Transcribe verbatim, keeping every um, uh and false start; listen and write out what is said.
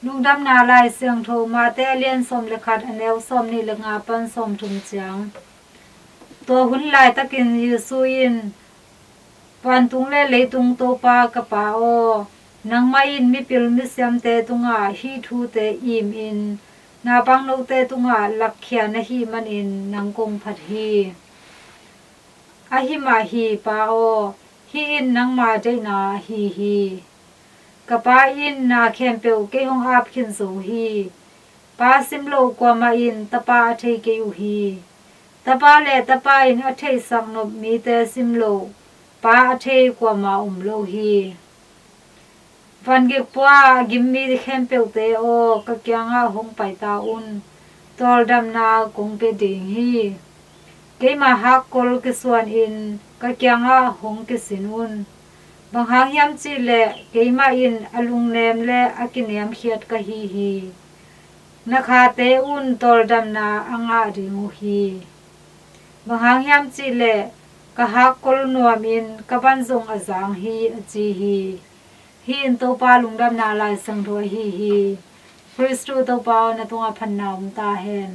Lungdamna Lai Siangtho Matthai a lian sawm le khat, a neu sawm nih le nga pan sawm thum ciang. Tua hun laitakin Jesu in, "Vantung le leitung Topa ka Pa aw, nangmah in mipil misiamte tungah hih thute imin naupangnote tungah lakkhia na hih manin nang kong phat hi. Ahi mah hi, Pa aw, hih in nangma deihna ahi hi. Ka Pa in na khempeuh kei hong ap khin zo hi. Pa sim loh kuamah in Tapa a thei kei uh hi. Tapa le Tapa in a theihsak nop mite sim loh Pa a thei kuamah om lo hi. Vangik pua a gim mi khempeuhte aw, ka kiangah hong pai ta un. Tawldamna kong pia ding hi. Keima hakkol kisuanin ka kiangah hong kisin un. Bang hang hiam cih leh keimah in a lungnem le a kiniamkhiat ka hi hi. Na khate un tawldamna a ngah ding uh hi. Bang hang hiam cih leh ka hakkol nuamin ka van zong a zang hi," a ci hi. Hih in Topa Lungdamna Lai Siangtho ahi hi. Khristu Topa aw, na tungah phatna om ta hen.